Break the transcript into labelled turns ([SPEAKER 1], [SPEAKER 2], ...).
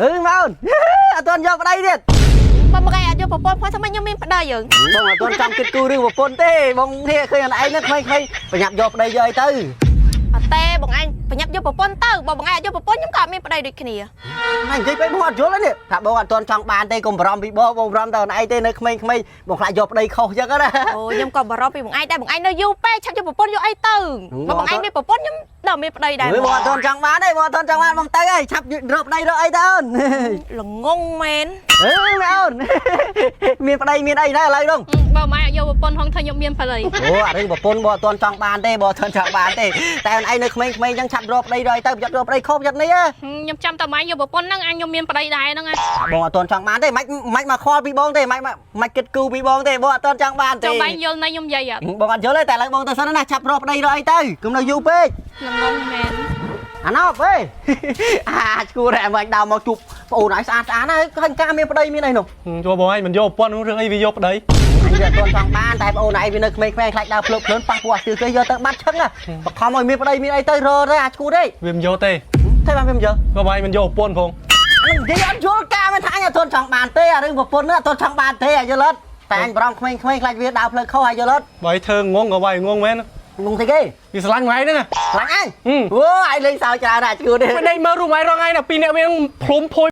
[SPEAKER 1] អឺម៉អូន អត់ទាន់យកប្តីទៀត
[SPEAKER 2] បើមកឯងអត់យកប្រពន្ធផងធ្វើម៉េចខ្ញុំមានប្តីយើង
[SPEAKER 1] បងអត់ទាន់ចង់គិតគូររឿងប្រពន្ធទេបងនេះឃើញអនឯងហ្នឹងក្មេងៗប្រញាប់យកប្តីយកអីទៅ
[SPEAKER 2] អត់ទេបងឯងប្រញាប់យកប្រពន្ធទៅបើបងឯងអត់យកប្រពន្ធខ្ញុំក៏អត់មានប្តីដូចគ្នា
[SPEAKER 1] ហើយនិយាយពេកបងអត់យល់ទេនេះថាបងអត់ទាន់ចង់បានទេកុំបារម្ភពីបងបងបារម្ភតែអនឯងទេនៅក្មេងៗបងខ្លាចយកប្តីខុសចឹងណា
[SPEAKER 2] អូខ្ញុំក៏បារម្ភពីបងឯងដែរបងឯងនៅយូរពេកឆាប់យកប្រពន្ធយកអីទៅបើបងឯងមានប្រពន្ធខ្ញុំដល់មានប្តីដែរ
[SPEAKER 1] បងអត់ទាន់ចង់បានទេបងអត់ទាន់ចង់បានបងទៅហើយឆាប់រកប្តីរកអីទៅអូន
[SPEAKER 2] ល្ងងមែន
[SPEAKER 1] អឺម៉ែអូន មានប្តីមានអីដែរឥឡូវនោះ
[SPEAKER 3] បើម៉ែអត់យកប្រពន្ធហងធ្វើខ្ញុំមានប្តី
[SPEAKER 1] អូអារឿងប្រពន្ធបងអត់ទាន់ចង់បានទេបងអត់ទាន់ចង់បានទេតែអូនឯងនៅក្មេងៗអញ្ចឹងឆាប់រកប្តីរកអីទៅប្រយ័ត្នរកប្តីខុសប្រយ័ត្ននេះហ៎
[SPEAKER 3] ខ្ញុំចាំតែម៉ែយកប្រពន្ធហ្នឹងអញខ្ញុំមានប្តីដែរហ្នឹង
[SPEAKER 1] បងអត់ទាន់ចង់បានទេមិនមិនមកខ្វល់ពីបងទេមិនមិនគិតគូរពីបងទេបងអត់ទាន់ចង់បានទេ
[SPEAKER 3] ចាំបែងយល់ណៃខ្ញុំនិយាយអត់
[SPEAKER 1] បងអត់យល់ទេតែឥឡូវបងទៅសិនណាឆាប់រកប្តីរកអីទៅកុំនៅយូរពេក
[SPEAKER 3] ល្ងងមែន
[SPEAKER 1] អាណប់អេ អាឈួរតែមកដើរមកជួបប្អូនឲ្យស្អាតស្អាតហើយឃើញការមានប្តីមានអីនោះ
[SPEAKER 4] ចូលបងឯងមិនយកប្រពន្ធរឿងអីវាយកប្តី
[SPEAKER 1] អញវាអត់ទាន់ចង់បានតែប្អូនឯងវានៅក្មេងៗខ្លាចដើរភ្លើភ្លើនប៉ះពាល់អាស្ទិគេយកទៅបាត់ឈឹងបខំឲ្យមានប្តីមានអីទៅរកទៅអាឈួរទេ
[SPEAKER 4] វាមិនយកទេ
[SPEAKER 1] តែបានវាមិនយក
[SPEAKER 4] បងឯងមិនយកប្រពន្ធផង
[SPEAKER 1] អានឹងនិយាយអត់យល់ការមិនថាអញអត់ទាន់ចង់បានទេអារឿងប្រពន្ធនោះអត់ទាន់ចង់បានទេអាយល់អត់តែអញបារម្ភក្មេងៗខ្លាចវាដើរផ្លូវខុសអាយល់អត់
[SPEAKER 4] បើឯងធ្វើងងក៏បើឯងងមែន
[SPEAKER 1] ងងទេគេ
[SPEAKER 4] វាស្រឡាញ់បងឯងហ្នឹងណា
[SPEAKER 1] ខ្លាចអញអូឯងលេងសើចច្រើនអាឈួរទេ
[SPEAKER 4] មិនដេញមើលរូបឯងរងថ្ងៃណាពីរអ្នកវាភ្លុំភួយ